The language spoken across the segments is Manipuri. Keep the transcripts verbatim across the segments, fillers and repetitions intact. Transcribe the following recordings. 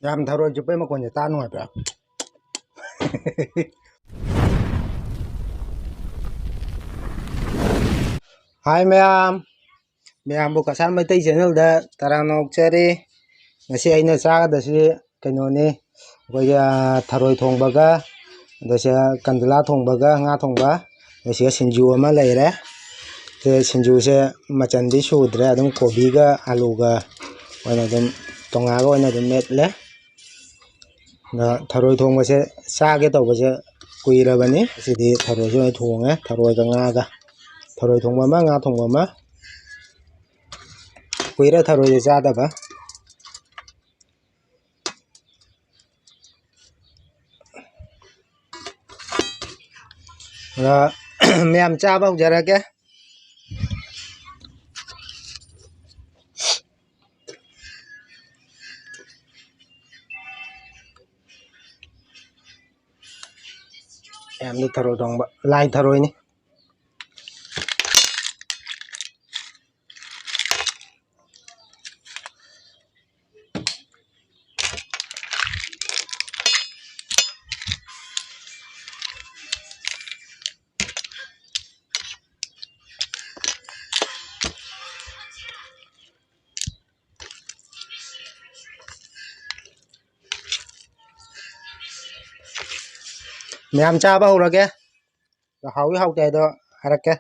ꯌꯥꯝ ꯊꯔꯣꯏ ꯆꯨꯞꯄꯩ ꯃꯈꯣꯟꯁꯦ ꯇꯥ ꯅꯨꯡꯉꯥꯏꯕ꯭ꯔꯥ? ꯍꯥꯏ ꯃꯌꯥꯝ, ꯃꯌꯥꯝꯕꯨ ꯀꯁꯥꯔ ꯃꯩꯇꯩ ꯆꯦꯅꯦꯜꯗ ꯇꯔꯥꯝꯅ ꯑꯣꯛꯆꯔꯤ꯫ ꯉꯁꯤ ꯑꯩꯅ ꯆꯥꯒꯗꯕꯁꯤ ꯀꯩꯅꯣꯅꯤ, ꯑꯩꯈꯣꯏꯒꯤ, ꯑꯥ, ꯊꯔꯣꯏ ꯊꯣꯡꯕꯒ, ꯑꯗ ꯁꯤꯗ ꯀꯟꯗꯂꯥ ꯊꯣꯡꯕꯒ ꯉꯥ ꯊꯣꯡꯕ, ꯑꯗ ꯁꯤꯗ ꯁꯤꯡꯖꯨ ꯑꯃ ꯂꯩꯔꯦ꯫ ꯁꯤ ꯁꯤꯡꯖꯨꯁꯦ ꯃꯆꯟꯗꯤ ꯁꯨꯗ꯭ꯔꯦ, ꯑꯗꯨꯝ ꯀꯣꯕꯤꯒ ꯑꯥꯂꯨꯒ ꯑꯣꯏꯅ ꯑꯗꯨꯝ ꯇꯣꯉꯥꯟꯕ ꯑꯣꯏꯅ ꯑꯗꯨꯝ ꯃꯦꯠꯂꯦ꯫ ꯑꯗ ꯊꯔꯣꯏ ꯊꯣꯡꯕꯁꯦ ꯆꯥꯒꯦ ꯇꯧꯕꯁꯦ ꯀꯨꯏꯔꯕꯅꯤ꯫ ꯉꯁꯤꯗꯤ ꯊꯔꯣꯏꯁꯦ ꯑꯣꯏꯅ ꯊꯣꯡꯉꯦ, ꯊꯔꯣꯏꯒ ꯉꯥꯒ꯫ ꯊꯔꯣꯏ ꯊꯣꯡꯕ ꯑꯃ, ꯉꯥ ꯊꯣꯡꯕ ꯑꯃ꯫ ꯀꯨꯏꯔꯦ ꯊꯔꯣꯏꯁꯦ ꯆꯥꯗꯕ꯫ ꯑꯗ ꯃꯌꯥꯝ ꯆꯥꯕ ꯍꯧꯖꯔꯒꯦ꯫ ꯃꯌꯥꯝꯗꯤ ꯊꯔꯣꯏ ꯊꯣꯡꯕ, ꯂꯥꯏ ꯊꯔꯣꯏꯅꯤ꯫ ꯃꯌꯥꯝ ꯆꯥꯕ ꯍꯧꯔꯒꯦ꯫ ꯍꯥꯎꯏ ꯍꯥꯎꯇꯦ ꯍꯥꯏꯗꯣ ꯍꯥꯏꯔꯛꯀꯦ꯫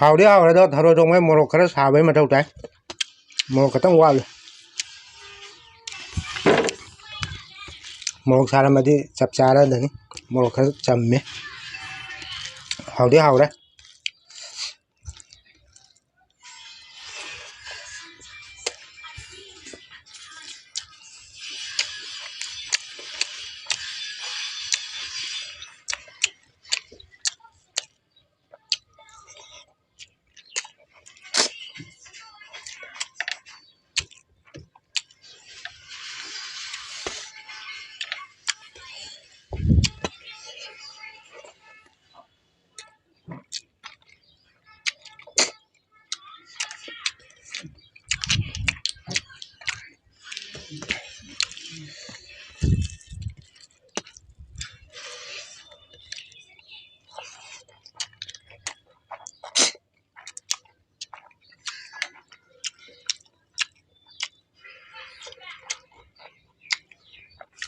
ꯍꯥꯎꯗꯤ ꯍꯥꯎꯔꯦ ꯑꯗꯣ, ꯊꯔꯣꯏ ꯊꯣꯡꯕꯩ ꯃꯣꯔꯣꯛ ꯈꯔ ꯁꯥꯕꯩ ꯃꯊꯧ ꯇꯥꯏ꯫ ꯃꯣꯔꯣꯛ ꯈꯤꯇꯪ ꯋꯥꯠꯂꯤ꯫ ꯃꯣꯔꯣꯛ ꯁꯥꯔꯝꯃꯗꯤ ꯆꯞ ꯆꯥꯔꯗꯅꯤ꯫ ꯃꯣꯔꯣꯛ ꯈꯔ ꯆꯝꯃꯦ꯫ ꯍꯥꯎꯗꯤ ꯍꯥꯎꯔꯦ꯫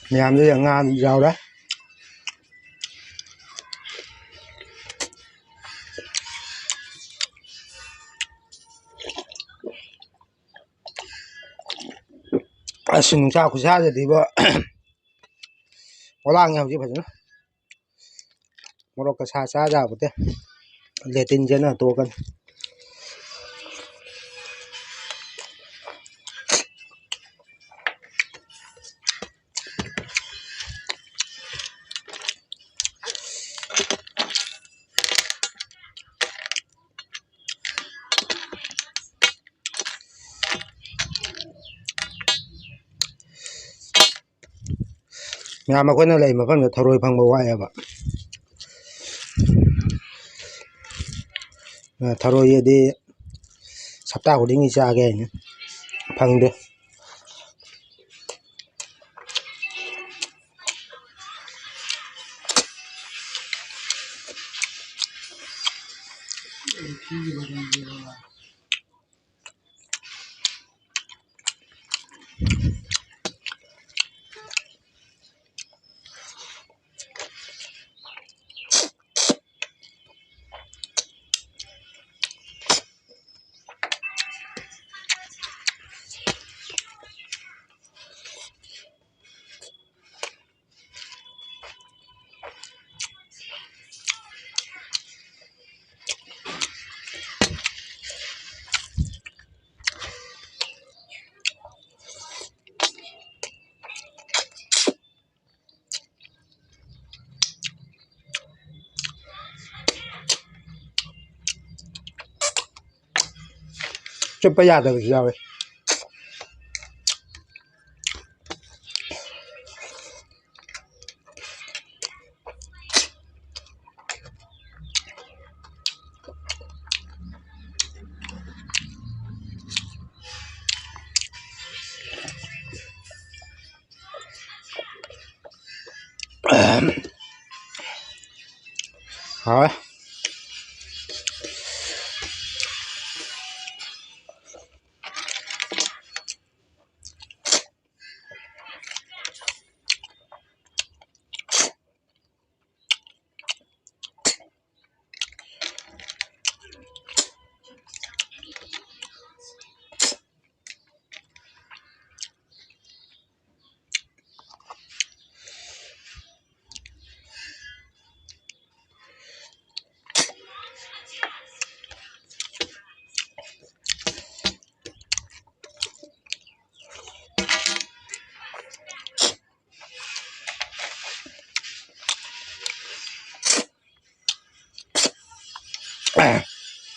ꯃꯌꯥꯝꯗꯨꯗ ꯉꯥ ꯌꯥꯎꯔꯦ꯫ ꯑꯁ, ꯅꯨꯡꯁꯥ ꯈꯨꯁꯥꯁꯤꯗꯤꯕꯣ꯫ ꯑꯣꯂꯥꯡꯉꯦ ꯍꯧꯖꯤꯛ ꯐꯖꯅ꯫ ꯃꯣꯔꯣꯛꯀ ꯁꯥ ꯆꯥ ꯌꯥꯕꯗꯤ ꯂꯦꯇꯤꯟ ꯆꯦꯟꯅ ꯇꯣꯛꯀꯅꯤ꯫ ꯃꯌꯥꯝ ꯑꯩꯈꯣꯏꯅ ꯂꯩ ꯃꯐꯝꯗ ꯊꯔꯣꯏ ꯐꯪꯕ ꯋꯥꯏꯑꯦꯕ꯫ ꯊꯔꯣꯏꯗꯤ ꯍꯞꯇꯥ ꯈꯨꯗꯤꯡꯒꯤ ꯆꯥꯒꯦ ꯍꯥꯏꯅꯤ, ꯐꯪꯗꯦ꯫ ꯆꯨꯞꯄ ꯌꯥꯗꯕꯁꯨ ꯌꯥꯎꯋꯦ꯫ ꯍꯥꯎꯋꯦ꯫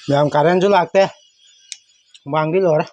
ꯃꯌꯥꯝ ꯀꯥꯔꯦꯟꯁꯨ ꯂꯥꯛꯇꯦ꯫ ꯍꯨꯃꯥꯡꯗꯤ ꯂꯣꯏꯔꯦ꯫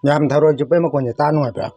ꯌꯥꯝ ꯊꯔꯣꯏ ꯆꯨꯞꯄꯩ ꯃꯈꯣꯟꯁꯦ ꯇꯥ ꯅꯨꯡꯉꯥꯏꯕ꯭ꯔꯥ?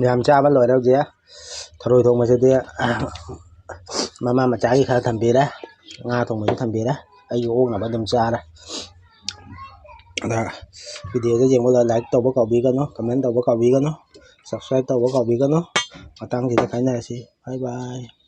ꯃꯌꯥꯝ ꯆꯥꯕ ꯂꯣꯏꯔꯦ ꯍꯧꯖꯤꯛ꯫ ꯊꯔꯣꯏ ꯊꯣꯡꯕꯁꯤꯗꯤ ꯃꯃꯥ ꯃꯆꯥꯒꯤ ꯈꯔ ꯊꯝꯕꯤꯔꯦ, ꯉꯥ ꯊꯣꯡꯕꯁꯨ ꯊꯝꯕꯤꯔꯦ, ꯑꯩꯒꯤ ꯑꯣꯛꯅꯕ ꯑꯗꯨꯝ ꯆꯥꯔꯦ꯫ ꯑꯗ videoꯗ ꯌꯦꯡꯕ ꯂꯣꯏꯔ like ꯇꯧꯕ ꯀꯥꯎꯕꯤꯒꯅꯨ, comment ꯇꯧꯕ ꯀꯥꯎꯕꯤꯒꯅꯨ, subscribe ꯇꯧꯕ ꯀꯥꯎꯕꯤꯒꯅꯨ꯫ ꯃꯇꯥꯡꯁꯤꯗ ꯀꯥꯏꯅꯔꯁꯤ꯫ Bye bye꯫